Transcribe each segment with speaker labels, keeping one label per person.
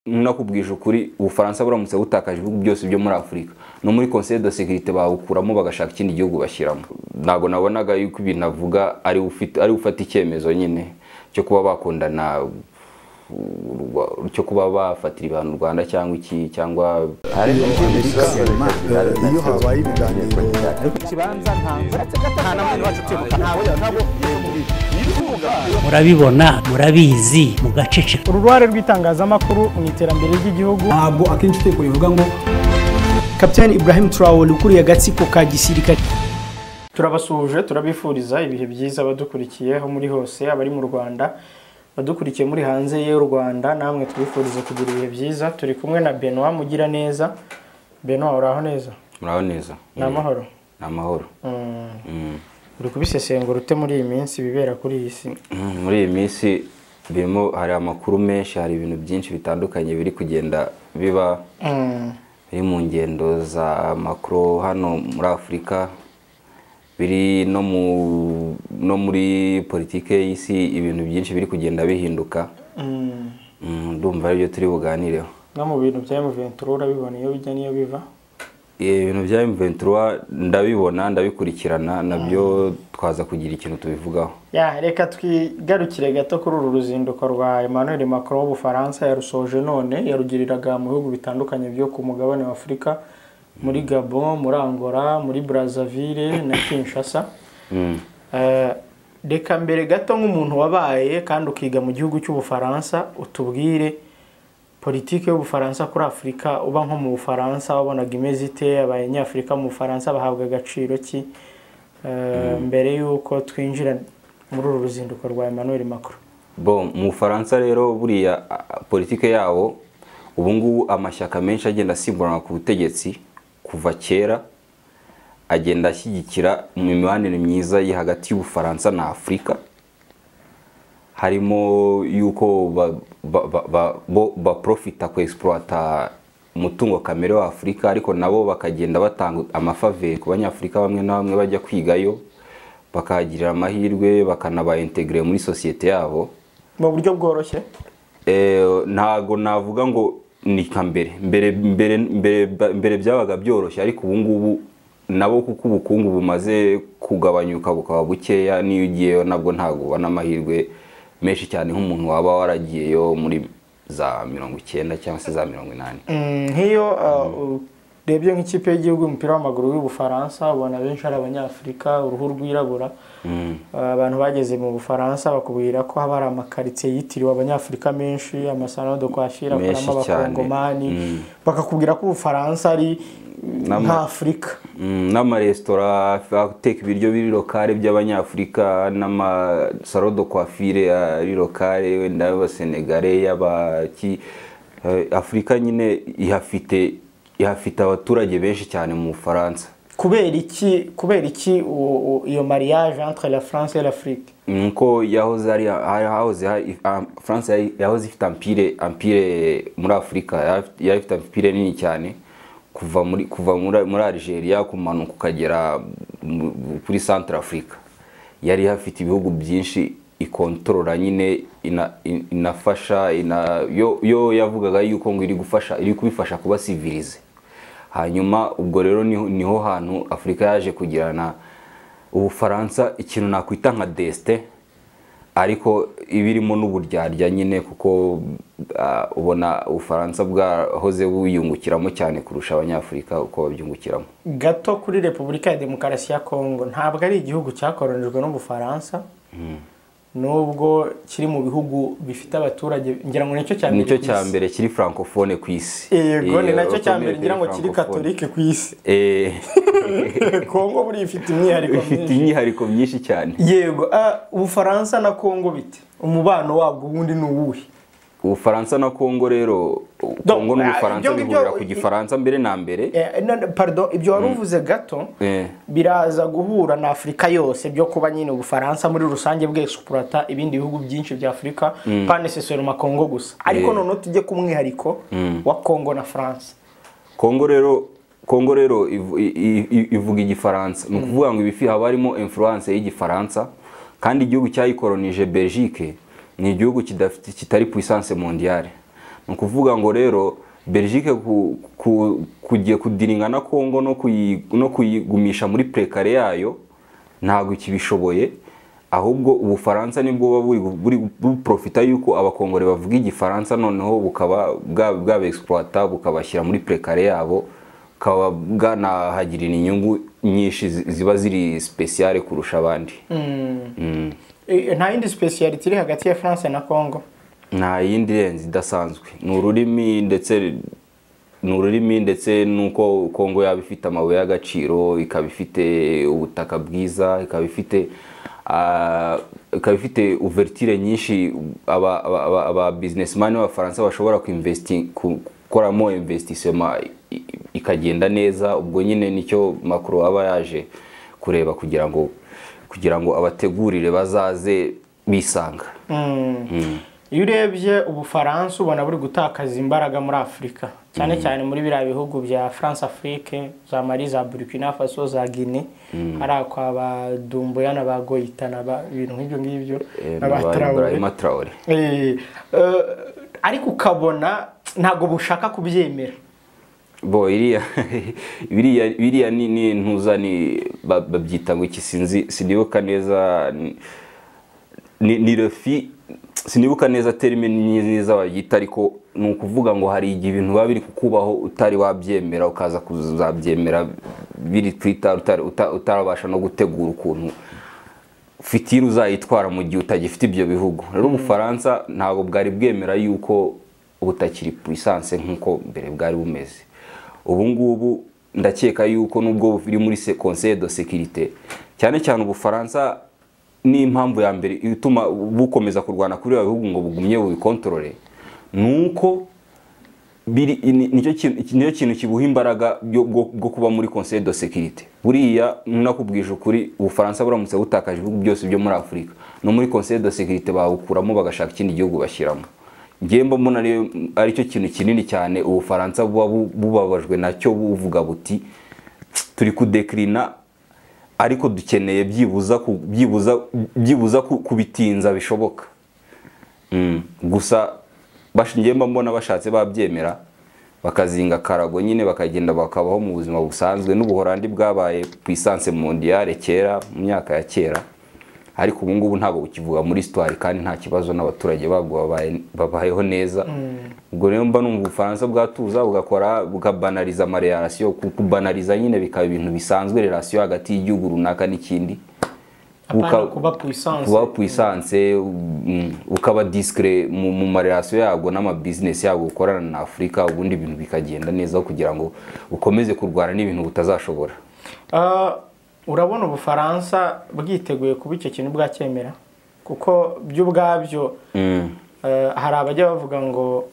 Speaker 1: Nakubwije ukuri, Ubufaransa buramutse butakaje ibihugu byose byo muri Afurika, no muri Conseil de Sécurité bawukuramo, bagashaka ikindi gihugu bashyiramo. Ntabwo nabonaga yuko ibintu avuga ari ufite, ari ufata icyemezo nyine cyo kuba bakundana, cyo kuba bafatira ibihano u Rwanda cyangwa iki cyangwa
Speaker 2: Iyo habaye ibiganiro.
Speaker 3: Murabibona, murabizi, mugaceceka.
Speaker 4: Uruhare rw'itangazamakuru mu iterambere ry'igihugu.
Speaker 5: Ntabwo akenshi itegeko rivuga ngo
Speaker 4: Kapiteni Ibrahim Traore ukuriye agatsiko ka gisirikare. Turabasuhuje, turabifuriza ibihe byiza abadukurikiye aho muri hose, abari mu Rwanda, badukurikiye muri hanze y'u Rwanda, namwe tubifuriza kugira ibihe byiza. Turi kumwe na Benoit Mugiraneza. Benoit, uraho neza?
Speaker 1: Muraho neza.
Speaker 4: Ni amahoro.
Speaker 1: Ni amahoro.
Speaker 4: Uri kubisesengura ute muri iyi minsi bibera kuri iyi si?
Speaker 1: Muri iyi minsi birimo, hari amakuru menshi, hari ibintu byinshi bitandukanye biri kugenda biba, biri mu ngendo za Macron hano muri Afurika, biri no muri politike y'isi, ibintu byinshi biri kugenda bihinduka. Ndumva aribyo turi buganireho.
Speaker 4: No mu bintu bya M23 urabibona iyo bijya n'iyo biva?
Speaker 1: Ibintu bya M23 ndabibona, ndabikurikirana, nabyo twaza kugira ikintu tubivugaho.
Speaker 4: Ya, reka twigarukire gato kuri uru ruzinduko rwa Emmanuel Macron w'Ubufaransa. Yarusoje none, yarugiriraga mu bihugu bitandukanye byo ku mugabane wa Afurika, muri Gabon, muri Angola, muri Brazzaville na Kinshasa. Reka mbere gato, nk'umuntu wabaye kandi ukiga mu gihugu cy'Ubufaransa, utubwire politike y'Ubufaransa kuri Afurika. Uba nko mu Bufaransa wabonaga imeze ite? Abanyafurika mu Bufaransa bahabwa agaciro ki? Mbere y'uko twinjira muri uru ruzinduko rwa Emmanuel Macron.
Speaker 1: Bon, mu Bufaransa rero buriya politike yabo ubu ngubu, amashyaka menshi agenda asimburana ku butegetsi kuva kera agenda ashyigikira mu mibanire myiza iri hagati y'Ubufaransa na Afurika, harimo yuko bo baprofita ku exploita umutungo kamere wa Afurika, ariko nabo bakagenda batanga amafaveurs ku Banyafurika bamwe na bamwe bajya kwigayo, bakahagirira amahirwe, bakanaba intégrer muri sosiyete yabo.
Speaker 4: Mu buryo bworoshye.
Speaker 1: Ntago navuga ngo ni nka mbere. Mbere byabaga byoroshye, ariko ubu ngubu nabo, kuko ubukungu bumaze kugabanyuka bukaba bukeya, n'iyo ugiyeyo nabwo ntabwo ubona amahirwe menshi cyane nk'umuntu waba waragiyeyo muri za 90 cyangwa se za 80.
Speaker 4: Nk'iyo urebye nk'ikipe y'igihugu y'umupira w'amaguru y'Ubufaransa, ubona benshi ari Abanyafurika, uruhu rwirabura. Abantu bageze mu Bufaransa bakubwira ko haba hari amakaritsiye yitiriwe Abanyafurika menshi, amasalons de coiffure
Speaker 1: Menshi
Speaker 4: akoramo
Speaker 1: cyane.
Speaker 4: Abakongomani, bakakubwira ko Ubufaransa ari nk'Afurika.
Speaker 1: N'amaresitora ateka ibiryo biri locale by'Abanyafurika, n'amasalons de coiffure ari locale, wenda y'Abasenegale, y'abaki. Afurika nyine ihafite abaturage benshi cyane mu Bufaransa.
Speaker 4: Kubera iki iyo mariage entre la France et l'Afrique?
Speaker 1: Nuko yahoze ari hahoze hari France yahoze ifite empire muri Afurika, yari ifite empire nini cyane kuva muri Algeria kumanuka ukagera kuri Central Africa. Yari hafite ibihugu byinshi ikontorora nyine, inafasha yo yavugaga yuko ngo iri gufasha, iri kubifasha kuba civilisé. Hanyuma ubwo rero niho hantu Afurika yaje kugirana Ubufaransa ikintu nakwita nka destin, ariko ibirimo n'uburyarya nyine, kuko ubona Ubufaransa bwahoze buyungukiramo cyane kurusha Abanyafurika uko babyungukiramo.
Speaker 4: Gato kuri Repubulika ya Demokarasi ya Kongo, ntabwo ari igihugu cyakoronijwe n'Ubufaransa, nubwo kiri mu bihugu bifite abaturage, ngira ngo nicyo cya mbere
Speaker 1: Nicyo
Speaker 4: ku
Speaker 1: cya
Speaker 4: isi.
Speaker 1: mbere kiri francophone ku isi.
Speaker 4: Yego, ni nacyo cya mbere ngira ngo kiri
Speaker 1: francophone.
Speaker 4: Catholique ku isi. Kongo buriya ifite imyihariko
Speaker 1: Ifite
Speaker 4: myinshi.
Speaker 1: imyihariko myinshi cyane.
Speaker 4: Yego, Ubufaransa na Kongo bite? Umubano wabwo ubundi ni uwuhe?
Speaker 1: Ubufaransa na Kongo rero, Kongo n'Ubufaransa
Speaker 4: ibyo ngibyo-
Speaker 1: bihurira ku Gifaransa mbere na mbere.
Speaker 4: No, pardon, ibyo wari uvuze gato biraza guhura na Afurika yose, byo kuba nyine Ubufaransa muri rusange bwexploita ibindi bihugu byinshi bya Afurika, pas nécessairement Kongo gusa, ariko noneho tujye ku mwihariko wa Kongo na France.
Speaker 1: Kongo rero ivuga Igifaransa, ni ukuvuga ngo ibifi haba harimo influence y'Igifaransa, kandi igihugu cyayikoronije, Belgique, ni igihugu kidafite, kitari puissance mondiale. Ni Ni ukuvuga ngo rero Belgique kugiye kudiringa na Congo no kuyigumisha muri pré carré yayo ntabwo ikibishoboye, ahubwo Ubufaransa nibwo buba buri buprofita yuko Abakongore bavuga Igifaransa, noneho bukaba bwaba exploita, bukabashyira muri pré carré yabo, bukaba bwanahagirira inyungu nyinshi ziba ziri spéciale kurusha abandi.
Speaker 4: Nta yindi spécialité iri hagati ya France na Congo?
Speaker 1: Nta yindi irenze idasanzwe, ni ururimi ndetse n'uko Kongo yaba ifite amabuye y'agaciro, ikaba ifite ubutaka bwiza, ikaba ifite ouverture nyinshi aba businessman b'Abafaransa bashobora gukoramo investissement ikagenda neza. Ubwo nyine nicyo Macron aba yaje kureba kugira ngo abategurire bazaze bisanga.
Speaker 4: Iyo urebye Ubufaransa, ubona buri gutakaza imbaraga muri Afurika, cyane cyane muri biriya bihugu bya France Afrique, za Mali, za Burkina Faso, za Guinea, hari kwa ba Doumbouya na ba Goïta na ba ibintu nk'ibyo ngibyo na ba
Speaker 1: na ba
Speaker 4: Traoré.
Speaker 1: Ibrahima Traoré.
Speaker 4: Ariko ukabona ntabwo bushaka kubyemera.
Speaker 1: Bo iriya biriya ni ntuza ni babyita ngo iki? Sinzi, sinibuka neza, ni refi, sinibuka neza terme neza babyita, ariko ni ukuvuga ngo hari igihe ibintu biba biri kukubaho utari wabyemera, ukaza kuzabyemera biri twita utarabasha no gutegura ukuntu futur uzayitwara mu gihe utagifite ibyo bihugu. Rero Ubufaransa ntabwo bwari bwemera yuko butakiri puissance nk'uko mbere bwari bumeze. Ubu ngubu ndakeka yuko nubwo buri muri Conseil de sécurité, cyane cyane Ubufaransa n'impamvu ya mbere ituma bukomeza kurwana kuri ibi bihugu ngo bugumye bubikontorore ni uko nicyo kintu kibuha imbaraga bwo kuba muri Conseil de sécurité. Buriya nakubwije ukuri, Ubufaransa buramutse butakaje ibihugu byose byo muri Afurika, no muri Conseil de sécurité bawukuramo, bagashaka ikindi gihugu bashyiramo. Njyewe mbona aricyo kintu kinini cyane Ubufaransa buba bubabajwe nacyo, buvuga buti turi kudeclina, ariko dukeneye byibuza kubitinza bishoboka. Gusa njyewe mba mbona bashatse babyemera, bakazinga karago nyine, bakagenda bakabaho mu buzima busanzwe. N'Ubuholandi bwabaye puissance mondiale kera, mu myaka ya kera, ariko ubu ngubu ntabwo bukivuga muri histoire, kandi nta kibazo n'abaturage babwo babayeho neza. Ubwo rero mba numva Ubufaransa bwatuza, bugakora, bukabanaliza ama relation, kubanaliza nyine bikaba ibintu bisanzwe, relation hagati y'igihugu runaka n'ikindi.
Speaker 4: Apana kuba puissance.
Speaker 1: Kuba puissance, ukaba discret mu ma relation yabwo n'ama business yabwo ukorana na Afurika, ubundi ibintu bikagenda neza, kugira ngo ukomeze kurwana n'ibintu butazashobora.
Speaker 4: Urabona Ubufaransa bwiteguye kuba icyo kintu bwacyemera? Kuko byo ubwabyo hari abajya bavuga ngo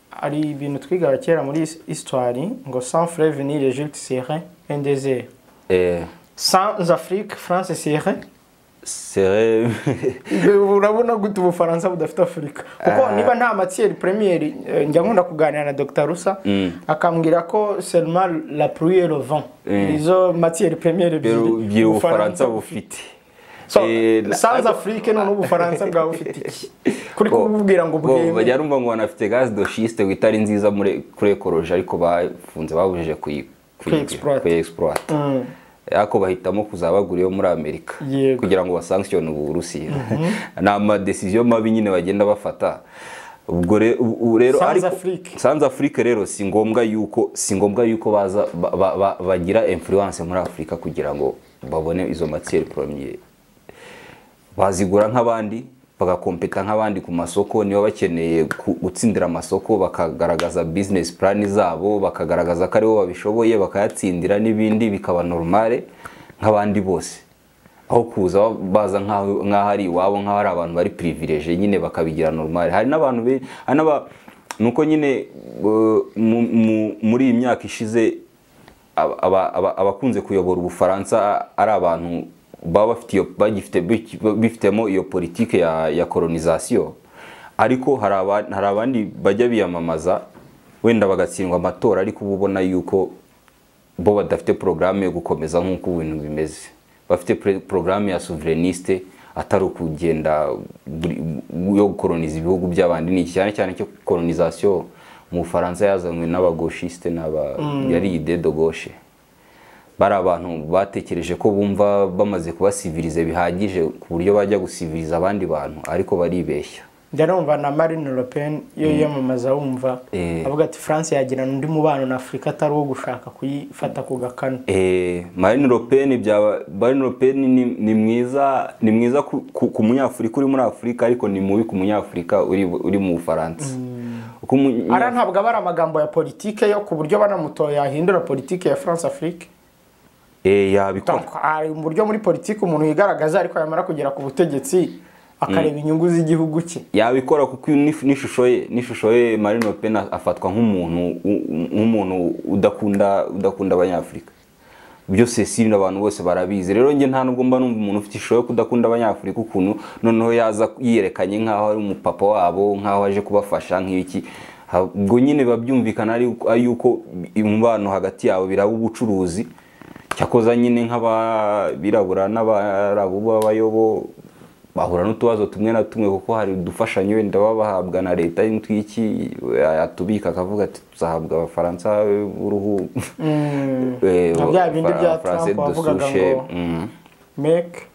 Speaker 4: hari ibintu twigaga kera muri histoire ngo sans fleuve ni l'Égypte serait un désert, sans Afrique France serait
Speaker 1: serait.
Speaker 4: Urabona gute Ubufaransa budafite Afurika? Kuko niba nta matière première, njya nkunda kuganira na Dr Rusa, akambwira ko seulement la pluie et le vent nizo matière première
Speaker 1: ebyiri Ubufaransa bufite.
Speaker 4: So, sans Afrique none Ubufaransa bwaba bufite iki kuri kububwira ngo bweme?
Speaker 1: Bajya rumva ngo banafite gaz de schiste itari nziza muri kuri écologie, ariko bafunze, babujije
Speaker 4: Kuyi-exploit.
Speaker 1: Kuyi-exploit, ariko bahitamo kuzabagura iyo muri Amerika kugira ngo basanctionne Uburusiya. Ni ama décision mabi nyine bagenda bafata. Ubwo rero
Speaker 4: Sans
Speaker 1: ariko
Speaker 4: Afrique.
Speaker 1: Sans Afrique rero si ngombwa yuko baza bagira influence muri Afurika kugira ngo babone izo matière première. Bazigura nk'abandi, bagakompeta nk'abandi ku masoko. Niba bakeneye gutsindira amasoko, bakagaragaza business plan zabo, bakagaragaza ko aribo babishoboye, bakayatsindira, n'ibindi bikaba normale nk'abandi bose, aho kuza baza nk'aho ari iwabo, nk'aho ari abantu bari privilégié nyine, bakabigira normale. Hari n'abantu hari nuko nyine muri iyi myaka ishize abakunze kuyobora Ubufaransa ari abantu baba bafite iyo bagifite bifitemo iyo politike ya colonisation, ariko hari abandi bajya biyamamaza wenda bagatsindwa amatora, ariko uba ubona yuko bo badafite porogaramu yo gukomeza nk'uko ibintu bimeze. Bafite porogaramu ya souverainiste, atari ukugenda yo gukoloniza ibihugu by'abandi. Ni cyane cyane cyo colonisation mu Bufaransa yazanywe n'abagauchiste n'aba yari idée de gauche. Bari abantu batekereje ko bumva bamaze kubasivilize bihagije ku buryo bajya gusiviliza abandi bantu, ariko baribeshya.
Speaker 4: Njya numva na Marine Le Pen iyo yiyamamaza wumva avuga ati France yagirana undi mubano na Afurika atari uwo gushaka kuyifata ku gakanu.
Speaker 1: Marine Le Pen byaba Marine Le Pen ni mwiza, ni mwiza ku munyafurika uri muri Afurika, ariko ni mubi ku munyafurika uri mu Bufaransa.
Speaker 4: Ara ntabwo aba ari amagambo ya politike yo ku buryo banamutoye yahindura politike ya France Afrique.
Speaker 1: Yabikora.
Speaker 4: Ari mu buryo muri politike umuntu yigaragaza, ariko yamara kugera ku butegetsi akareba inyungu z'igihugu cye.
Speaker 1: Yabikora kuko n'ishusho ye Marine Le Pen afatwa nk'umuntu udakunda abanyafurika. Byose si n'abantu bose barabizi. Rero nge nta nubwo mba numva umuntu ufite ishusho yo kudakunda abanyafurika ukuntu noneho yaza yiyerekanye nkaho ari umupapa wabo, nkaho aje kubafasha nk'iki. Ubwo nyine babyumvikana ari yuko umubano hagati yabo biraba ubucuruzi. Cyakoza nyine nk'abirabura n'abarabu b'abayobo bahura n'utubazo tumwe na tumwe, kuko hari udufashanyo wenda baba bahabwa na leta y'intwiki atubika akavuga ati tuzahabwa abafaransa b'uruhu.
Speaker 4: Bya bindi bya Trump wavugaga ngo
Speaker 1: make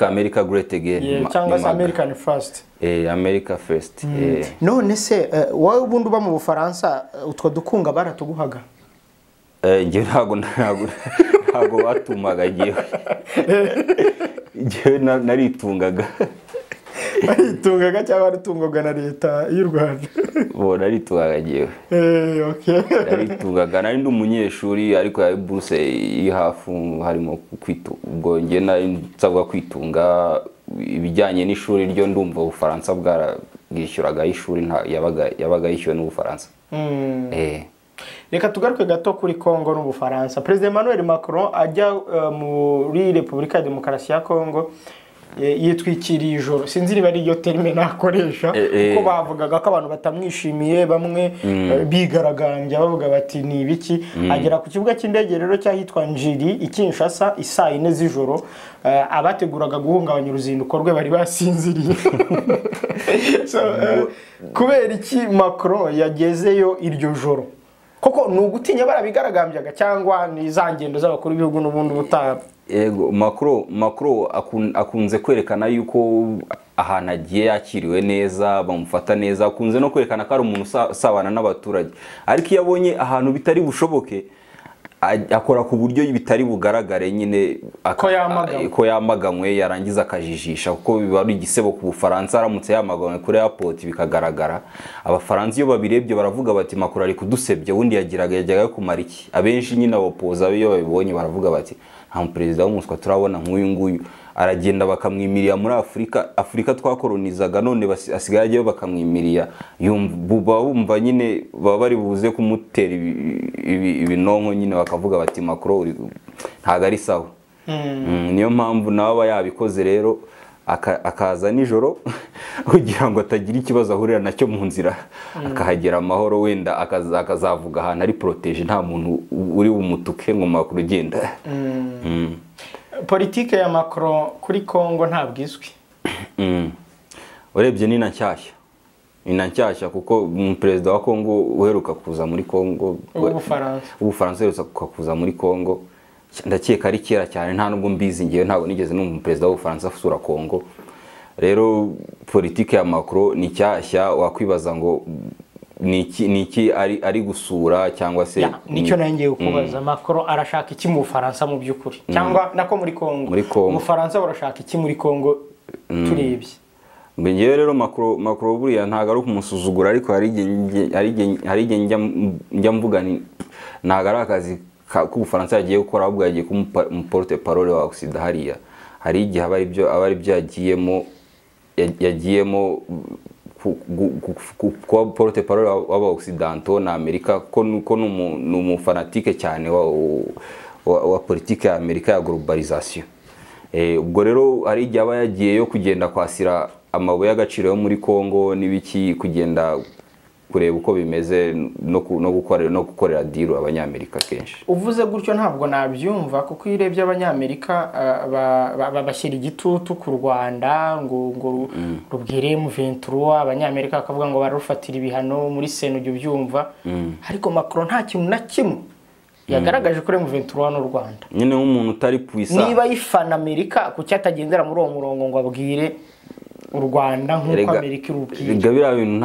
Speaker 1: America great again,
Speaker 4: cyangwa se American first.
Speaker 1: America first.
Speaker 4: None se wowe ubundi uba mu Bufaransa utwo dukunga baratuguhaga?
Speaker 1: Njye ntago batumaga, njyewe naritungaga.
Speaker 4: Waritungaga cyangwa waritungwaga na leta y'u Rwanda?
Speaker 1: Bo naritungaga njyewe.
Speaker 4: Okay.
Speaker 1: Naritungaga, nari ndi umunyeshuri ariko yari buruse iri hafi, harimo ubwo njye nari nsabwa kwitunga. Ibijyanye n'ishuri ryo ndumva Ubufaransa bwarabwishyuraga, ishuri yabaga yishyuwe n'Ubufaransa.
Speaker 4: Reka tugaruke gato kuri Congo n'Ubufaransa. President Emmanuel Macron ajya muri Repubulika ya Demokarasi ya Congo yitwikiriye ijoro. Sinzi niba ari iyo terme nakoresha, kuko bavugaga ko abantu batamwishimiye, bamwe bigaragambya bavuga bati ni ibiki. Agera ku kibuga cy'indege rero cyahitwa Njiri i Kinshasa isaa 4 z'ijoro. Abateguraga guhungabanya uruzinduko rwe bari basinziriye. So, kubera iki Macron yagezeyo iryo joro? Koko ni ugutinya barabigaragambyaga cyangwa ni za ngendo z'abakuru b'ibihugu n'ubundi butaha?
Speaker 1: Yego, Macron akunze kwerekana yuko ahantu agiye yakiriwe neza, bamufata neza, akunze no kwerekana ko ari umuntu usabana n'abaturage. Ariko iyo abonye ahantu bitari bushoboke akora ku buryo bitari bugaragare nyine ko yamaganywe, yarangiza akajijisha, kuko biba ari igisebo ku Bufaransa aramutse yamaganywe kuri airport bikagaragara. Abafaransa iyo babirebye baravuga bati Macron ari kudusebya, ubundi yajyaga kumara iki? Abenshi nyine abapoza iyo babibonye baravuga bati nta muperezida w'umuswa turabona nk'uyu nguyu, aragenda bakamwimiriya muri Afurika, Afurika twakolonizaga none asigaye ajyayo bakamwimiriya. Bumva nyine baba bari buze kumutera ibinonko nyine, bakavuga bati Macron ntago ari sawa. Niyo mpamvu nawe aba yabikoze rero akaza nijoro kugira ngo atagira ikibazo ahurira nacyo mu nzira, akahagera amahoro, wenda akazavuga ahantu ari protege nta muntu uri bumutuke ngo Macron ugenda.
Speaker 4: Politike ya Macron kuri Congo ntabwo izwi.
Speaker 1: Urebye ni na nshyashya. Ni na nshyashya kuko perezida wa Congo uheruka kuza muri Congo, Ubufaransa uheruka kuza muri Congo, ndakeka ari kera cyane, nta nubwo mbizi ngewe, ntabwo nigeze numva perezida w'Ubufaransa asura Congo. Rero politike ya Macron ni nshyashya, wakwibaza ngo niki ari gusura cyangwa se
Speaker 4: nicyo nangiye kubaza. Macron arashaka iki mu Bufaransa mu by'ukuri, cyangwa nako muri Congo? Umufaransa barashaka iki muri Congo turebye?
Speaker 1: Ngewe rero Macron buriya ntago ari kumusuzugura, ariko hari igihe njya mvuga ni ntago ari akazi k'Ubufaransa yagiye gukora, ahubwo yagiye kuba umuporte parole wa Occident hariya. Hari igihe aba ari byo yagiyemo kuba porte parole w'aba Occidentaux na Amerika, ko ni umufanatike cyane wa politike ya Amerika ya globalisation. Ubwo rero hari igihe aba yagiye yo kugenda kwasira amabuye y'agaciro yo muri Congo n'ibiki, kugenda kureba uko bimeze no gukora no gukorera deal abanyamerika kenshi.
Speaker 4: Uvuze gutyo ntabwo nabyumva, kuko iyo urebye abanyamerika bashyira igitutu ku Rwanda ngo rubwire M23, abanyamerika bakavuga ngo barufatira ibihano muri Sena, ujya ubyumva. Ariko Macron nta kintu na kimwe yagaragaje kuri M23 n'u Rwanda.
Speaker 1: Nyine nk'umuntu utari puissant,
Speaker 4: niba yifana Amerika kuki atagendera muri uwo murongo ngo abwire u Rwanda nk'uko Amerika irubwira?
Speaker 1: Biriya bintu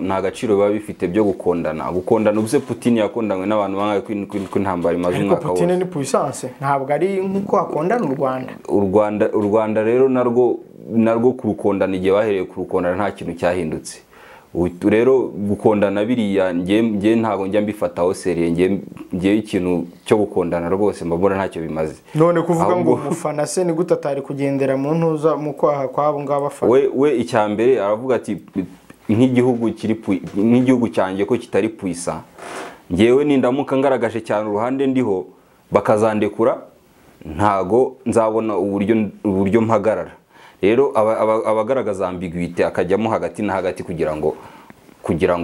Speaker 1: nta gaciro biba bifite byo gukondana. Gukondana ubuse Putin yakondanywe n'abantu bangaye ko intambara imaze umwaka wose.
Speaker 4: Putin ni puissance, ntabwo ari nk'uko akondana u Rwanda.
Speaker 1: U Rwanda rero narwo kurukondana, igihe bahereye kurukondana nta kintu cyahindutse. Rero gukondana biriya nge ntago njya mbifataho seriye, nge ikintu cyo gukondana rwose mbabona ntacyo bimaze.
Speaker 4: None kuvuga ngo umufana se ni gute atari kugendera mu ntuza mu kwaha kwabo ngaba afana?
Speaker 1: We icyambere aravuga ati nk'igihugu kiri nk'igihugu cyanjye ko kitari puissant, ngewe nindamuka ngaragaje cyane uruhande ndiho bakazandekura ntago nzabona uburyo mpagarara. Rero abagaragaza ambiguité akajyamo hagati na hagati kugira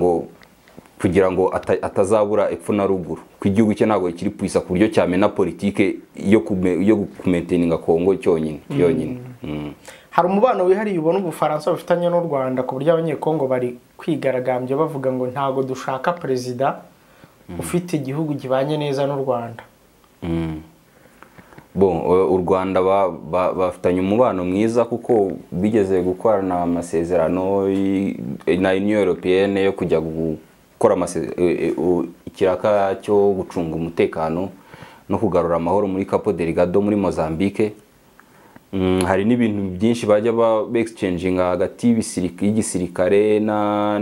Speaker 1: ngo atazabura epfo na ruguru. Ku igihugu cye ntago kiri puissant ku buryo cyamena politique yo kumaintaininga Kongo cyonyine yonyine.
Speaker 4: Hari umubano wihariye ubona Ubufaransa bufitanye n'u Rwanda ku buryo abanyekongo bari kwigaragambya bavuga ngo ntago dushaka president ufite igihugu gibanye neza n'u Rwanda.
Speaker 1: Bon, u Rwanda bafitanye umubano mwiza kuko bigeze gukorana amasezerano na Union Européenne yo kujya gukora ikiraka cyo gucunga umutekano no kugarura amahoro muri Capo Delgado muri Mozambique. Hari n'ibintu byinshi bajya ba exchanginga hagati y'igisirikare na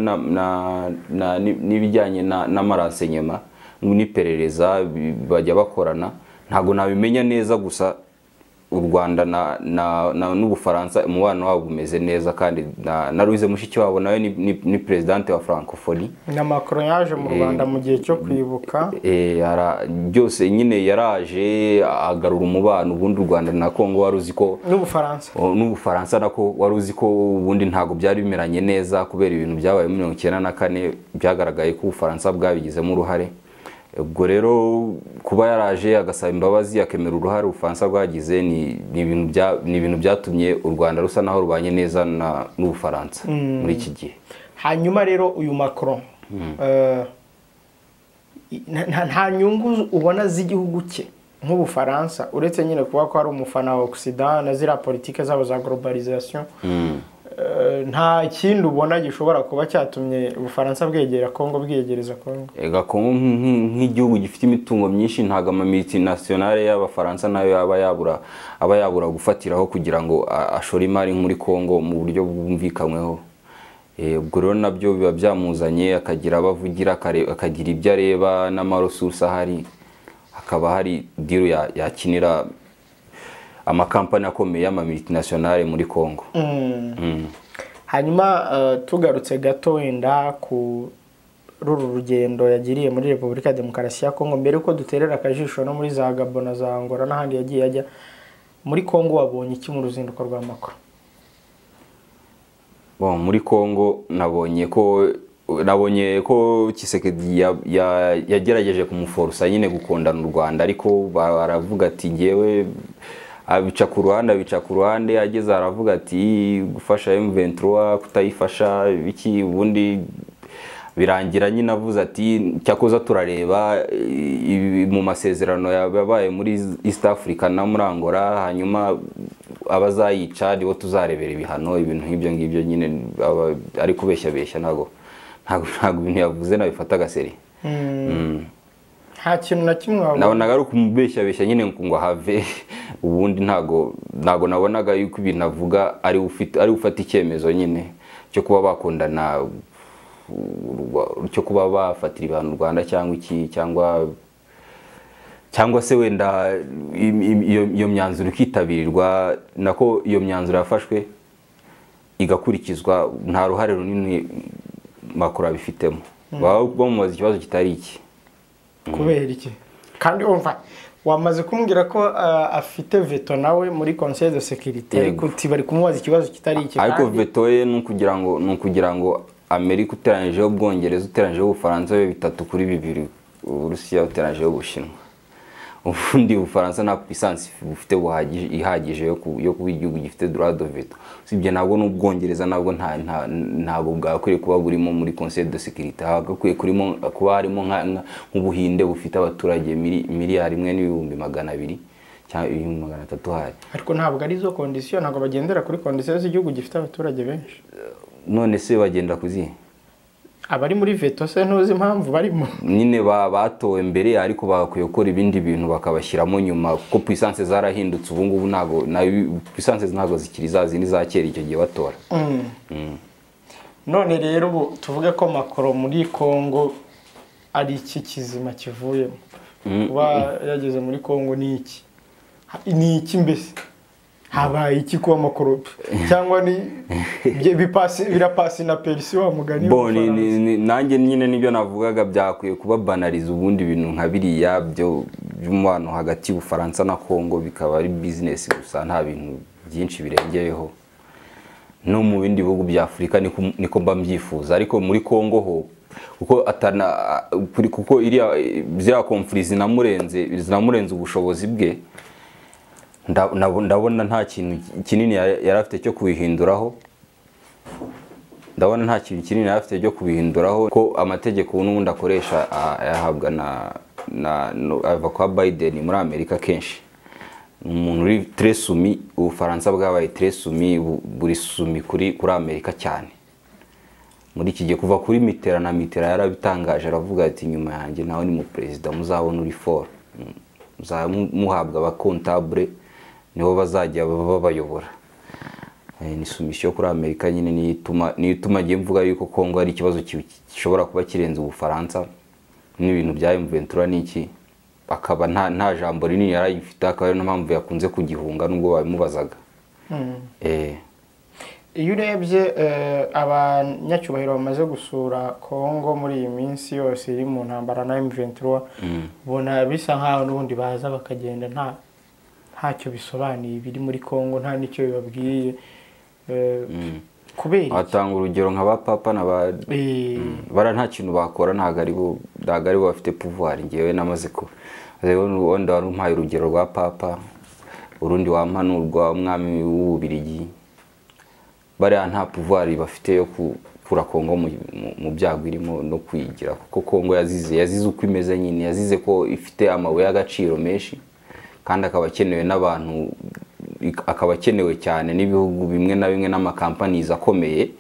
Speaker 1: n'ibijyanye n'amarenseignement n'iperereza bajya bakorana. Ntago nabimenya neza, gusa u Rwanda na n'Ubufaransa umubano wabo umeze neza, kandi na Louise Mushikiwabo nawe ni presidente wa Francophonie.
Speaker 4: Na Macron yaje mu Rwanda mu gihe cyo kwibuka,
Speaker 1: byose nyine yaraje agarura umubano. Ubundi u Rwanda na Kongo wari uzi ko n'Ubufaransa nako wari uzi ko ubundi ntago byari bimeranye neza kubera ibintu byabaye mu 1994 byagaragaye ko Ubufaransa bwabigizemo uruhare. Ubwo rero kuba yaraje agasaba imbabazi akemera uruhare Ubufaransa bwagize ni ibintu byatumye u Rwanda rusa naho rubanye neza n'Ubufaransa muri iki gihe.
Speaker 4: Hanyuma rero uyu Macron nta nyungu ubona z'igihugu cye nk'Ubufaransa, uretse nyine kuba ko ari umufana wa Occident na zira politique zabo za globalisation, nta kindi ubona gishobora kuba cyatumye Ubufaransa bwegera Kongo, bwiyegereza Kongo?
Speaker 1: Ega Kongo nk'igihugu gifite imitungo myinshi, ntago ama multinationale y'Abafaransa nayo aba yabura gufatiraho kugira ngo ashore imari muri Kongo mu buryo bwumvikanyweho. Ubwo rero nabyo biba byamuzanye, akagira abavugira, akagira ibyo areba n'amaresources ahari, hakaba hari deal yakinira amakampani akomeye y'ama multinationale muri Kongo.
Speaker 4: Hanyuma tugarutse gato wenda ku ruru rugendo yagiriye muri Repubulika ya Demokarasi ya Kongo, mbere uko duterera akajisho no muri za Gabon na za Angola n'ahandi yagiye ajya, muri Kongo wabonye iki mu ruzinduko rwa Macron?
Speaker 1: Bon, muri Kongo nabonye ko Tshisekedi yagerageje kumuforsa nyine gukondana u Rwanda, ariko baravuga ati ngewe abica ku ruhande, ageze aravuga ati gufasha M23 kutayifasha biki, ubundi birangira nyine avuze ati cyakoza turareba mu masezerano yabaye muri East Africa na muri Angola, hanyuma abazayica nibo tuzarebera ibihano, ibintu nk'ibyo ngibyo nyine ari kubeshya beshya, ntago ibintu yavuze nabifata gaseri.
Speaker 4: Nta kintu na kimwe
Speaker 1: nabonaga ari ukumubeshya beshya nyine ngo have, ubundi ntago nabonaga yuko ibintu avuga ari ufata icyemezo nyine cyo kuba bakundana, cyo kuba bafatira ibihano u Rwanda cyangwa iki, cyangwa se wenda iyo myanzuro ikitabirirwa, nako iyo myanzuro yafashwe igakurikizwa, nta ruhare runini Macron abifitemo. Baba bamubaza ikibazo kitari iki.
Speaker 4: Kubera iki? Kandi umva wamaze kumbwira ko afite veto nawe muri Conseil de Sécurité, ariko bari kumubaza ikibazo kitari iki.
Speaker 1: Ariko veto ye ni ukugira ngo Amerika uteranyijeho Ubwongereza uteranyijeho Ubufaransa bibe 3-2, Uburusiya uteranyijeho Ubushinwa. Ubundi Ubufaransa nta puissance bufite buhagije ihagije yo kuba igihugu gifite droit de veto. Usibye nabwo n'Ubwongereza nabwo ntabwo bwakwiye kuba burimo muri Conseil de Sécurité. Hagakwiye kurimo kuba harimo nk'Ubuhinde bufite abaturage miliyari 1.200 cyangwa 300 hari.
Speaker 4: Ariko ntabwo ari zo condition, ntabwo bagendera kuri condition z'igihugu gifite abaturage benshi.
Speaker 1: None se bagenda kuzihe?
Speaker 4: Abari muri veto se ntuzi impamvu barimo?
Speaker 1: Nyine batowe mbere ariko bagakwiye gukora ibindi bintu bakabashyiramo nyuma, kuko puissance zarahindutse ubu ngubu, ntago na puissance ntago zikiri za zindi za kera icyo gihe batora.
Speaker 4: None rero ubu tuvuge ko Macron muri Congo ari iki kizima kivuyemo? Kuba yageze muri Congo ni iki? Ni iki mbese? Habaye iki kuba Macron cyangwa ni birapasi na Persi wa mugani?
Speaker 1: Bon, nanjye nyine nibyo navugaga, byakwiye kuba banalize ubundi bintu nka biriya byo by'umubano hagati y'Ubufaransa na Congo bikaba ari business gusa, nta bintu byinshi birengeyeho. No mu bindi bihugu bya Afurika niko mba mbyifuza, ariko muri Congo ho kuko atana kuko iriya bya conflict zinamurenze ubushobozi bwe. Ndabona nta kintu kinini yari afite cyo kubihinduraho, ndabona nta kintu kinini yari afite cyo kubihinduraho, ko amategeko n'ubundi akoresha ayahabwa na ava kwa Biden muri Amerika kenshi. Umuntu uri très soumis, Ubufaransa bwabaye très soumis, buri soumis kuri Amerika cyane muri iki gihe. Kuva kuri Mitterrand na Mitterrand yarabitangaje, aravuga ati nyuma yanjye nawe ni mu president muzabona uri fort, muhabwa abakontable nibo bazajya babayobora. Ni soumission kuri Amerika nyine niyo ituma ngiye mvuga yuko Congo ari ikibazo gishobora kuba kirenze Ubufaransa n'ibintu bya M23 n'iki, akaba nta jambo rinini yarayifite, akaba ari no mpamvu yakunze kugihunga nubwo babimubazaga.
Speaker 4: Iyo urebye abanyacyubahiro bamaze gusura Congo muri iyi minsi yose iri mu ntambara na M23, ubona bisa nkaho n'ubundi baza bakagenda ntacyo bisobanuye biri muri Congo, nta n'icyo bibabwiye. Kubera iki?
Speaker 1: Atanga urugero nka ba papa na ba bara nta kintu bakora, ntago ari bo bafite pouvoir. Ngewe namaze ko rero wenda wari umpaye urugero rwa papa, urundi wampanurwa umwami w'Ububirigi, bariya nta pouvoir bafite yo gukura Congo mu byago irimo no kwigira, kuko Congo yazize uko imeze nyine, yazize ko ifite amabuye y'agaciro menshi kandi akaba akenewe n'abantu, akaba akenewe cyane n'ibihugu bimwe na bimwe n'amakampanizi akomeye.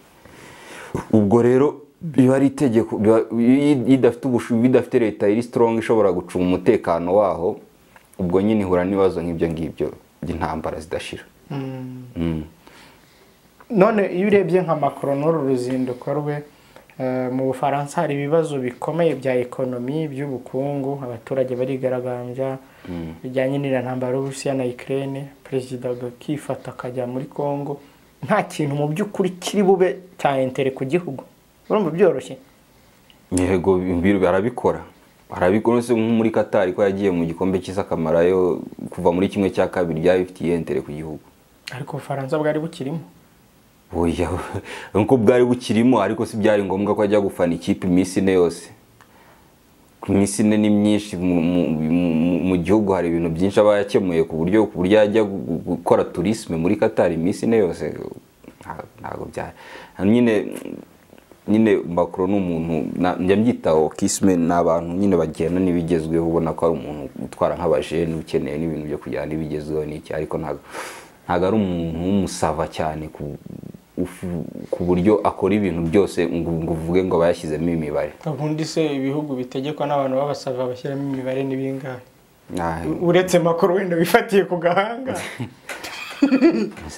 Speaker 1: Ubwo rero biba ari itegeko, iyo idafite leta iri strong ishobora gucunga umutekano waho, ubwo nyine ihura n'ibibazo nk'ibyo ngibyo by'intambara zidashira.
Speaker 4: None iyo urebye nka Macron n'uru ruzinduko rwe, mu Bufaransa hari ibibazo bikomeye bya économie, by'ubukungu, abaturage barigaragambya bijyanye n'intambara y'Uburusiya na Ukraine, perezida akifata akajya muri Congo nta kintu mu by'ukuri kiri bube cya intérêt ku gihugu, urumva byoroshye?
Speaker 1: Yego, arabikora se nko muri Qatar ko yagiye mu gikombe cy'isi akamarayo kuva muri 1/2, byari bifitiye intérêt ku gihugu?
Speaker 4: Ariko Ubufaransa bwari bukirimo.
Speaker 1: Oya, nkuko bwari bukirimo, ariko si byari ngombwa ko ajya gufana ikipe iminsi 4 yose. Iminsi 4 ni myinshi mu gihugu, hari ibintu byinshi aba yakemuye ku buryo yajya gukora tourisme muri Qatar iminsi 4 yose, ntabwo byari nyine. Macron ni umuntu njya mbyitaho kisme, ni abantu nyine bagenda n'ibigezweho, ubona ko ari umuntu utwara nk'abajene ukeneye n'ibintu byo kujyana n'ibigezweho n'iki, ariko ntabwo ari umuntu w'umusava cyane ku buryo akora ibintu byose ngo uvuge ngo bayashyizemo imibare.
Speaker 4: Ubundi se ibihugu bitegekwa n'abantu b'abasava bashyiramo imibare ni bingahe uretse Macron wenda wifatiye ku gahanga?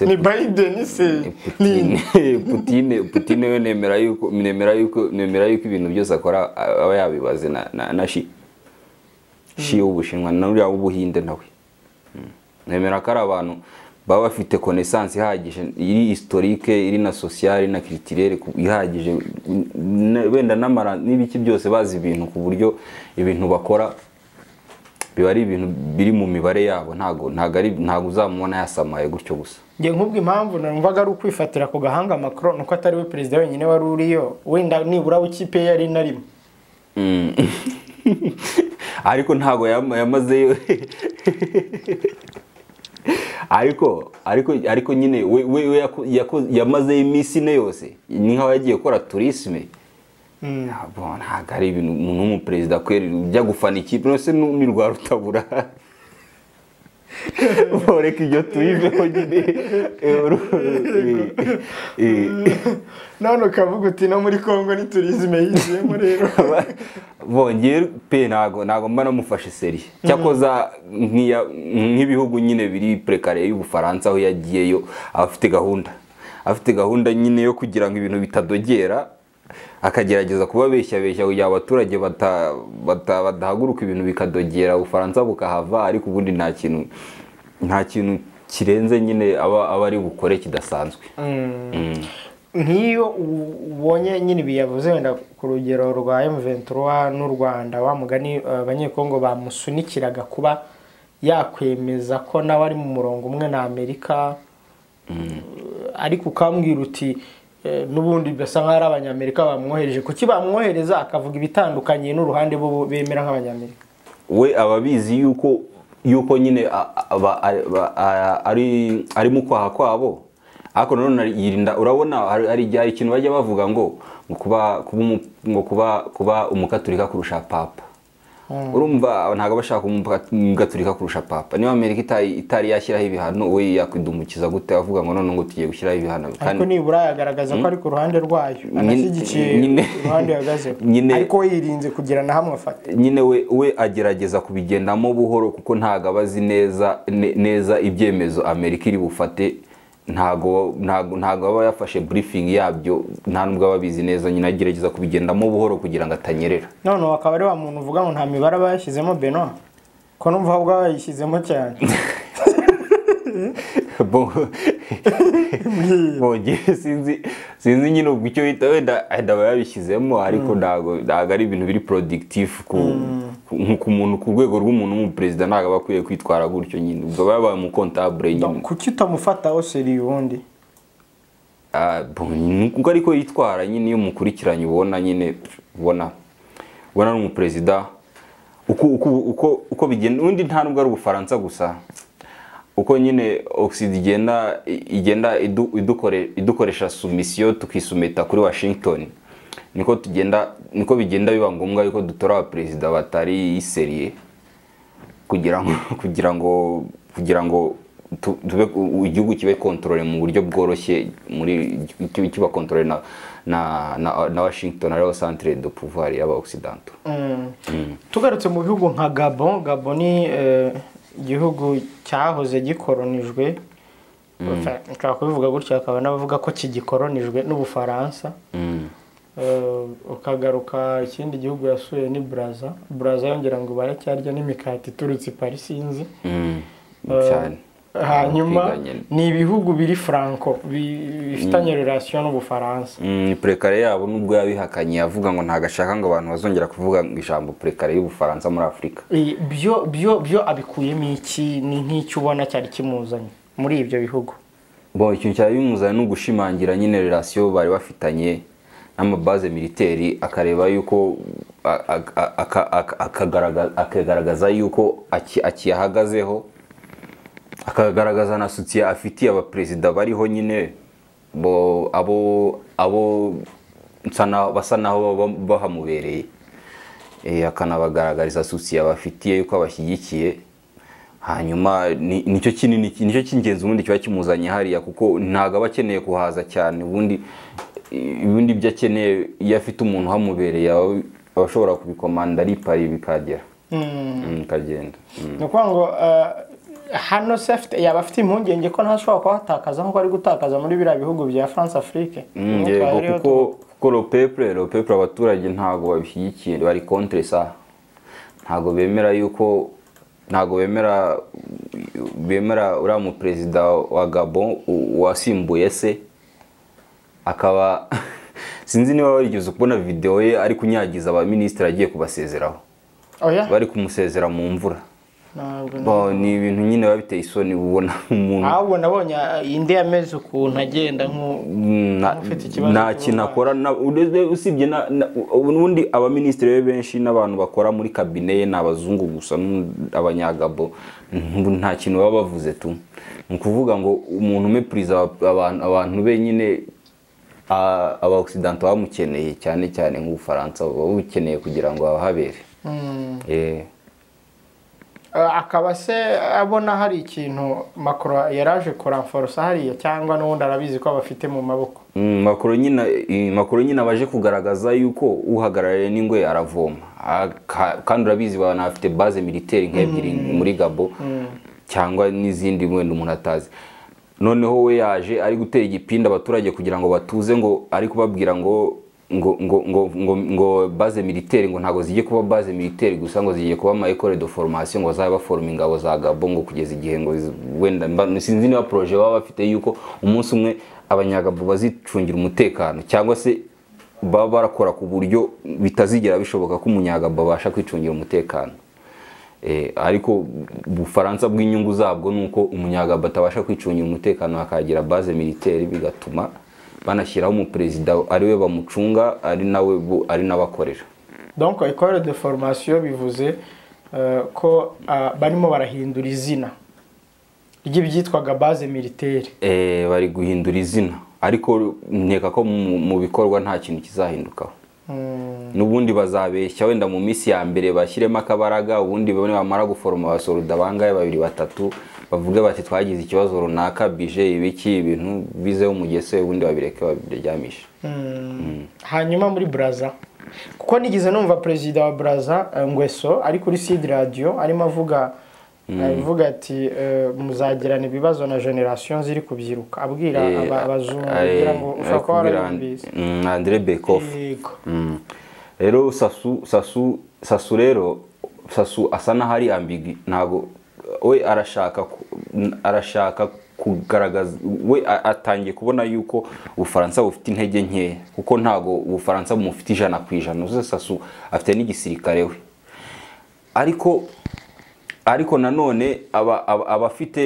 Speaker 4: Ni Biden se? Ni
Speaker 1: Putin we nemera yuko ibintu byose akora aba yabibaze na Xi w'Ubushinwa na uriya w'Ubuhinde nawe. Nemera ko ari abantu baba bafite connaissance ihagije, iri historique, iri na sociale na culturelle ihagije, wenda n'amara n'ibiki byose, bazi ibintu ku buryo ibintu bakora Biba ari ibintu biri mu mibare yabo, ntago uzamubona yasamaye gutyo gusa.
Speaker 4: Nge nkubwo impamvu numvaga ari ukwifatira ku gahanga Macron nuko atari we perezida wenyine wari uriyo, wenda nibura w'ikipe yari narimo.
Speaker 1: Ariko ntago yamazeyo. Ariko nyine we yamazeyo iminsi ine yose, ni nkaho yagiye gukora tourisme. Ntabwo ari ibintu umuntu w'umuperezida kweri ujya gufana ikipe nose ni rwa Rutabura. Boreka ibyo tuyiveho nyine.
Speaker 4: None ukavuga uti no muri Congo ni tourisme yizemo rero.
Speaker 1: Bongeye pe ntago mba namufashe seri. Cyakoza nk'ibihugu nyine biri prekare y'Ubufaransa aho yagiyeyo afite gahunda. Afite gahunda nyine yo kugira ngo ibintu bitadogera, akagerageza kubabeshya beshya kugira abaturage badahaguruka ibintu bikadogera Ubufaransa bukahava, ariko ubundi nta kintu kirenze nyine aba ari bukore kidasanzwe.
Speaker 4: Nk'iyo ubonye nyine biyavuze wenda ku rugero rwa M23 n'u Rwanda, wa mugani abanyekongo bamusunikiraga kuba yakwemeza ko nawe ari mu murongo umwe na Amerika, ariko ukambwira uti n'ubundi basa nk'aho ari abanyamerika bamwohereje. Kuki bamwohereza akavuga ibitandukanye n'uruhande bo bemera nk'abanyamerika?
Speaker 1: We ababizi yuko nyine ari mu kwaha kwabo, ariko none yirinda. Urabona hari ikintu bajya bavuga ngo kuba umukaturika kurusha papa. Urumva ntago bashaka umukaturika kurusha papa. Niba Amerika itari yashyiraho ibihano, we yakwidumukiza gute avuga ngo none ngo tugiye gushyiraho ibihano?
Speaker 4: Ariko nibura yagaragaza ko ari ku ruhande rwayo, anashyigikiye uruhande yahagazeho, ariko we yirinze kugira na hamwe afata.
Speaker 1: Nyine we agerageza kubigendamo buhoro kuko ntago abazi neza ibyemezo Amerika iri bufate. Ntago aba yafashe briefing yabyo, nta nubwo ababizi neza. Nyine agerageza kubigendamo buhoro kugira ngo atanyerera.
Speaker 4: None akaba ari wa muntu uvuga ngo nta mibare bayashyizemo Benoit, ko numva ahubwo bayishyizemo cyane.
Speaker 1: Sinzi nyine ubwo icyo bita wenda aba yabishyizemo, ariko ntago ari ibintu biri productive ku muntu ku rwego rw'umuntu w'umuperezida. Ntago aba akwiye kwitwara gutyo nyine, ubwo aba yabaye umukontabure nyine.
Speaker 4: Kuki utamufataho seri ubundi?
Speaker 1: Kuko ariko yitwara nyine, iyo umukurikiranye ubona nyine ubona ari umuperezida uko bigenda. Ubundi nta nubwo ari Ubufaransa gusa, uko nyine Occident igenda idukoresha soumission, tukisumeta kuri Washington, niko bigenda biba ngombwa yuko dutora abaperezida batari sérieux kugira ngo tube igihugu kibe contrôlé mu buryo bworoshye, muri kiba contrôlé na Washington ariho centre de pouvoir y'aba Occidentaux.
Speaker 4: Tugarutse mu bihugu nka Gabon, Gabon ni igihugu cyahoze gikoronijwe, nshobora kubivuga gutya, akaba n'abavuga ko kigikoronijwe n'Ubufaransa. Ukagaruka ikindi gihugu yasuye ni Brazza. Brazza yongera ngo baracyarya n'imikati iturutse Paris sinzi.
Speaker 1: Cyane.
Speaker 4: Hanyuma ni ibihugu biri franco bifitanye relation n'Ubufaransa.
Speaker 1: Prekare yabo nubwo yabihakanye avuga ngo ntagashaka ngo abantu bazongera kuvuga ijambo prekare y'Ubufaransa muri Afrika.
Speaker 4: Byo abikuyemo iki? Ni nk'icyo ubona cyari kimuzanye muri ibyo bihugu?
Speaker 1: Bon, ikintu cyari bimuzanye ni ugushimangira nyine relation bari bafitanye n'amabaze militaire, akareba yuko akagaragaza yuko akiyahagazeho, akagaragaza na soutien afitiye abaperezida bariho nyine bo abo basa naho bahamubereye, akanabagaragariza soutien abafitiye yuko abashyigikiye. Hanyuma nicyo kinini, nicyo cy'ingenzi ubundi kiba kimuzanye hariya, kuko ntago aba akeneye kuhaza cyane. Ubundi ibindi byo akeneye iyo afite umuntu uhamubereye aba ashobora kubikomanda ari Paris bikagera, bikagenda.
Speaker 4: Ni ukuvuga ngo hano se yaba afite impungenge ko ntashobora kuhatakaza nk'uko ari gutakaza muri biriya bihugu bya France Afrique?
Speaker 1: Yego, kuko le peuple abaturage ntago babishyigikiye, bari contre ça, ntago bemera yuko ntago bemera uriya mu perezida wa Gabon wasimbuye se, akaba sinzi niba warigeze kubona video ye ari kunyagiza aba ministre agiye kubasezeraho. Bari kumusezera mu mvura.
Speaker 4: Ntabwo.
Speaker 1: Bo, ni ibintu nyine biba biteye isoni, ubona umuntu
Speaker 4: Ahubwo nabonye indi ameze ukuntu agenda nk'ufite ikibazo
Speaker 1: nta kintu
Speaker 4: cy'uburwayi.
Speaker 1: akora, usibye ubundi abaminisitiri be benshi n'abantu bakora muri kabine ye ni abazungu gusa, abanyagabo nta kintu baba bavuze tu. Ni ukuvuga ngo umuntu umepuriza abantu be nyine, aba occidentaux bamukeneye cyane cyane, nk'Ubufaransa buba bukeneye kugira ngo bahabere.
Speaker 4: Akaba se abona hari ikintu Macron yaraje kuramforosa hariya, cyangwa n'ubundi arabizi ko abafite mu maboko?
Speaker 1: Macron nyine abaje kugaragaza yuko uhagarariye n'ingwe aravoma. Kandi urabizi banafite base militaire nk'ebyiri muri Gabo cyangwa n'izindi wenda umuntu atazi. Noneho we yaje ari gutera igipindi abaturage kugira ngo batuze, ngo ari kubabwira ngo base militaire ngo ntabwo zigiye kuba base militaire gusa, ngo zigiye kuba ama école de formation, ngo bazabe baforma ingabo za Gabon, ngo kugeza igihe ngo wenda sinzi niba projet baba bafite yuko umunsi umwe Abanyagabo bazicungira umutekano, cyangwa se baba barakora ku buryo bitazigera bishoboka ko Umunyagabo abasha kwicungira umutekano. Ariko Ubufaransa bw'inyungu zabwo ni uko Umunyagabo atabasha kwicungira umutekano, hakagira base militaire, bigatuma banashyiraho umuperezida ariwe bamucunga, ari nawe ari n'abakorera.
Speaker 4: Donc école de formation bivuze ko barimo barahindura izina ry'ibyitwaga base militaire.
Speaker 1: Bari guhindura izina, ariko nkeka ko mu bikorwa nta kintu kizahindukaho. N'ubundi bazabeshya, wenda mu minsi ya mbere bashyiremo akabaraga, ubundi bamwe bamara guforoma abasoruda bangahe, babiri, batatu, bavuge bati twagize ikibazo runaka, bije ibiki, ibintu bizeho umugese, ubundi babireke babiryamishe.
Speaker 4: Hanyuma muri Braza, kuko nigeze numva perezida wa Braza, Ngweso, ari kuri Sud Radio arimo avuga ati muzagirana ibibazo na generation ziri kubyiruka, abwira abazungu, kugira ngo ushobora kuba
Speaker 1: kubwira
Speaker 4: warayumvise.
Speaker 1: André Bekoff.
Speaker 4: Yego.
Speaker 1: Rero Sassou rero, Sassou asa n'aho ari ambigu. Ntabwo we arashaka kugaragaza, we atangiye kubona yuko Ubufaransa bufite intege nkeya, kuko ntabwo Ubufaransa bumufite 100%. Uze Sassou afite n'igisirikare we, ariko nanone aba afite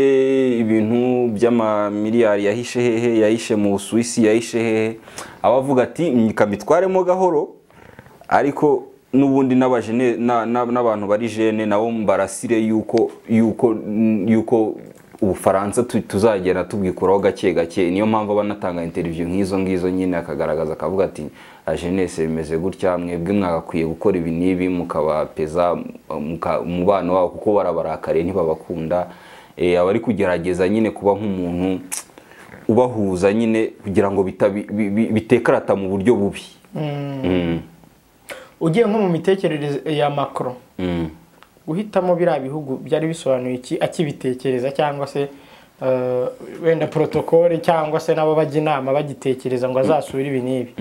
Speaker 1: ibintu by'amamiliyari yahishe hehe, yahishe mu Busuwisi, yahishe hehe. Aba avuga ati nkamitwaremo gahoro, ariko n'ubundi n'abajene n'abantu bari jeunes nabo mbarasire yuko Ubufaransa tuzagenda tubwikuraho gake gake. Niyo mpamvu aba anatanga interview nk'izo ngizo nyine, akagaragaza akavuga ati la jeunesse bimeze gutya, mwebwe mwagakwiye gukora ibi n'ibi, mukabapeza umubano wabo, kuko barabarakariye, ntibabakunda. Aba ari kugerageza nyine kuba nk'umuntu ubahuza nyine kugira ngo bitekarata mu buryo bubi.
Speaker 4: Ugiye nko mu mitekerereze ya Macron, guhitamo biriya bihugu byari bisobanuye iki akibitekereza, cyangwa se wenda protocole, cyangwa se nabo bajya inama bagitekereza ngo azasure ibi n'ibi,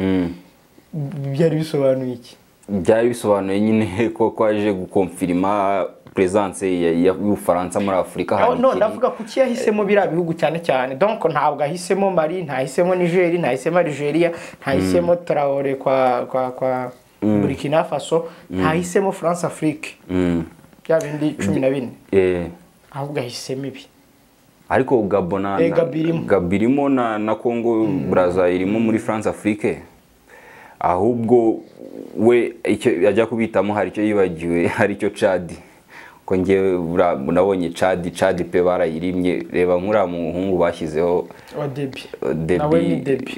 Speaker 4: byari bisobanuye iki?
Speaker 1: Byari bisobanuye nyine ko kwaje gukonfirima présence y'Ubufaransa muri Afurika
Speaker 4: Oh,
Speaker 1: ahantu
Speaker 4: no
Speaker 1: kiri.
Speaker 4: Ndavuga kuki yahisemo biriya bihugu cyane cyane. Donc ntabwo ahisemo Mali, ntahisemo Niger, ntahisemo Algeria, ntahisemo Traore kwa Burkina Faso, ntahisemo France Afrique, bya bindi 14, ahubwo ahisemo ibi.
Speaker 1: Ariko Gabon na
Speaker 4: Gabon irimo.
Speaker 1: Gabon irimo na Congo Brazza irimo muri France Afrique. Ahubwo we icyo ajya kubitamo hari icyo yibagiwe, hari icyo Chad, ko ngewe nabonye Chad pe barayirimye. Reba nk'uriya muhungu bashyizeho
Speaker 4: wa Debi.
Speaker 1: Debi.
Speaker 4: Nawe ni Debi.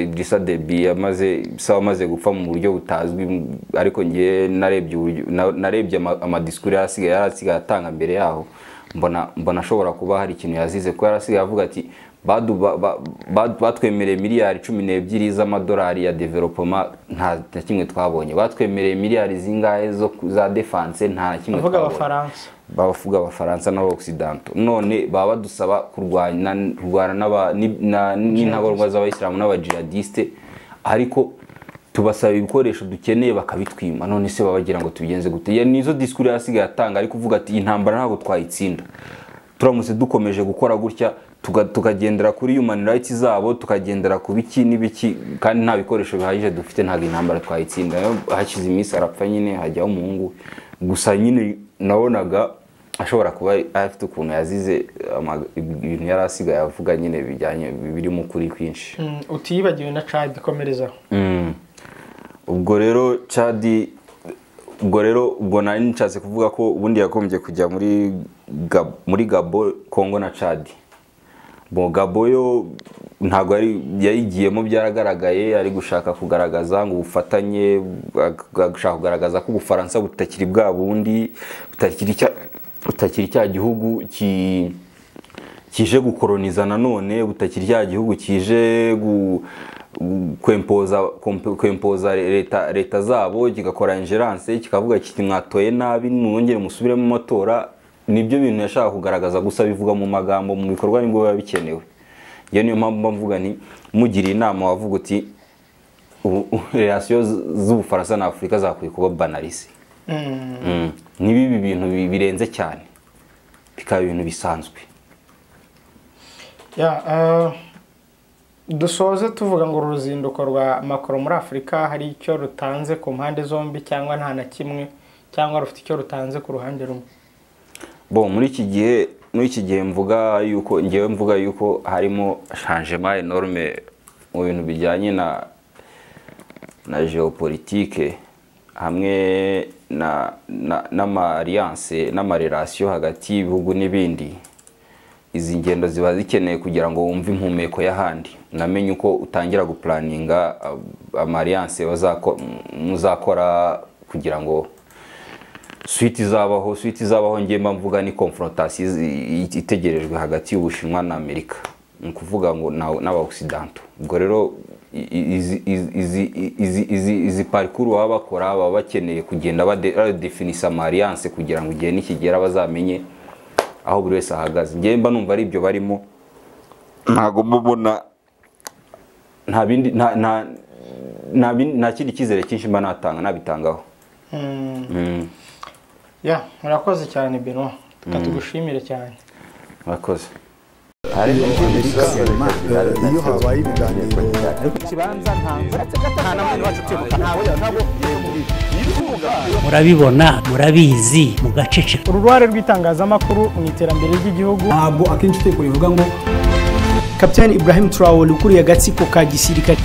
Speaker 1: Idrissa Debi yamaze sawa, amaze gupfa mu buryo butazwi, ariko ngewe narebye uburyo narebye amadisikuru yari asigaye atanga mbere yaho, mbona ashobora kuba hari ikintu yazize, kuko yari asigaye avuga ati batwemereye miliyari 12 z'amadolari ya développement, nta na kimwe twabonye, batwemereye miliyari zingahe za défense, nta na kimwe
Speaker 4: avuga
Speaker 1: twabonye.
Speaker 4: Abafaransa.
Speaker 1: Bavuga Abafaransa n'Abaoccidentaux, none baba badusaba kurwana n'intagondwa z'Abayisilamu n'abajihadiste, ariko tubasaba ibikoresho dukeneye bakabitwima. None se baba bagira ngo tubigenze gute? Ya, nizo disikuru yasigaye atanga, ariko kuvuga ati intambara ntabwo twayitsinda turamutse dukomeje gukora gutya, tukagendera kuri human rights zabo, tukagendera ku biki n'ibiki, kandi nta bikoresho bihagije dufite, ntabwo intambara twayitsinda. Rero hashize iminsi arapfa nyine, hajyaho umuhungu. Gusa nyine nabonaga Ashobora kuba afite ukuntu yazize ibintu yari asigaye avuga nyine bijyanye birimo ukuri kwinshi.
Speaker 4: Utiyibagiwe na Chad, komerezaho.
Speaker 1: Ubwo rero Chad, ubwo rero ubwo nari nshatse kuvuga ko ubundi yagombye kujya muri Gabo, Congo na Chad. Bo Gabo yo ntabwo yari yayigiyemo, byaragaragaye ari gushaka kugaragaza ngo ubufatanye, gushaka kugaragaza ko Ubufaransa butakiri bwa bundi, butakiri cya gihugu kije gukoroniza nanone, butakiri cya gihugu kije kwempoza leta zabo, kigakora ingerence, kikavuga kiti mwatoye nabi mwongere musubiremo amatora. Nibyo bintu yashaka kugaragaza, gusa bivuga mu magambo, mu bikorwa nibwo biba bikenewe. Iyo niyo mpamvu mvuga nti mugiriye inama wavuga uti relation z'Ubufaransa na Afurika zakwiye kuba banalise. Nibi bintu birenze cyane bikaba ibintu bisanzwe.
Speaker 4: Ya dusoze tuvuga ngo uruzinduko rwa Macron muri Afurika hari icyo rutanze ku mpande zombi cyangwa nta na kimwe, cyangwa rufite icyo rutanze ku ruhande rumwe?
Speaker 1: Bon, muri iki gihe mvuga yuko ngewe mvuga yuko harimo changement énorme mu bintu bijyanye na géopolitique hamwe na n'ama alliance n'ama relation hagati y'ibihugu n'ibindi. Izi ngendo ziba zikeneye kugira ngo wumve impumeko y'ahandi, unamenye uko utangira guplaninga ama alliance muzakora kugira ngo suite izabaho. Ngiye mvuga ni confrontation itegerejwe hagati y'Ubushinwa na Amerika, ni ukuvuga ngo n'aba Occidentaux. Ubwo rero izi parcours baba bakora baba bakeneye kugenda badefinisa ama alliance kugira ngo igihe nikigera bazamenye aho buri wese ahagaze. Ngiye mba numva ari ibyo barimo, ntago mubona nta bindi nta kindi cyizere cyinshi mba natanga nabitangaho.
Speaker 4: Ya, murakoze cyane Benoit, tukatugushimire cyane.
Speaker 1: Murakoze.
Speaker 2: Iyo habaye ibiganiro
Speaker 3: murabibona, murabizi, mugaceceka.
Speaker 4: Uruhare rw'itangazamakuru mu iterambere ry'igihugu.
Speaker 5: Ntabwo akenshi itegeko rivuga ngo
Speaker 4: Captain Ibrahim Traoré ukuriye agatsiko ka gisirikare.